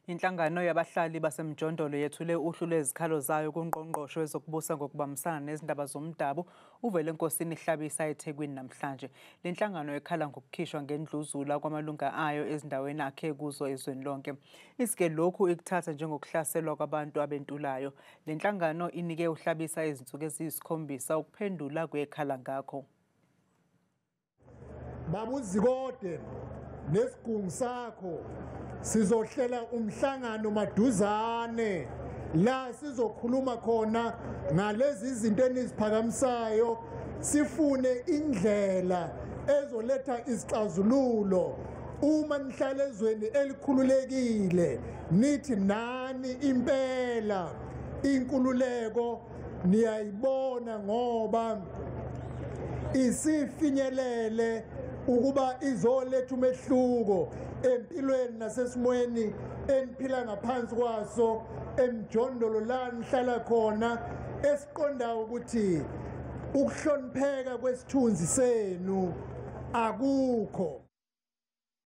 Inhlangano yabahlali baseMjondolo yethule uhlu lwezikhalo zayo kuNgqongqoshe wezokubusa ngokubambisana nezindaba zomdabu uVelenkosini Hlabisa eThekwini namhlanje. Le nhlangano ekhala ngokukhishwa ngendluzula kwamalunga ayo ezindaweni akhe kuzo ezweni lonke. Isike lokhu ikuthatha njengokuhlaselwa kwabantu abentulayo. Le nhlangano inike uHlabisa izinsuku eziyisikhombisa ukuphendula kwekhala ngakho. Babuzikode nesigungu sakho sizohlela umhlangano maduzane la sizokhuluma khona ngalezi izinto eniziphakamisayo, sifune indlela ezoletha isixazululo. Uma nihlala ezweni elikhululekile, nithi nani impela inkululeko niyayibona ngoba isifinyelele ukuba izoletha umehluko empilweni nasesimweni eniphila ngaphansi kwaso emjondolo la nihlala khona, esiqondayo ukuthi ukuhlonipheka kwesithunzi senu akukho.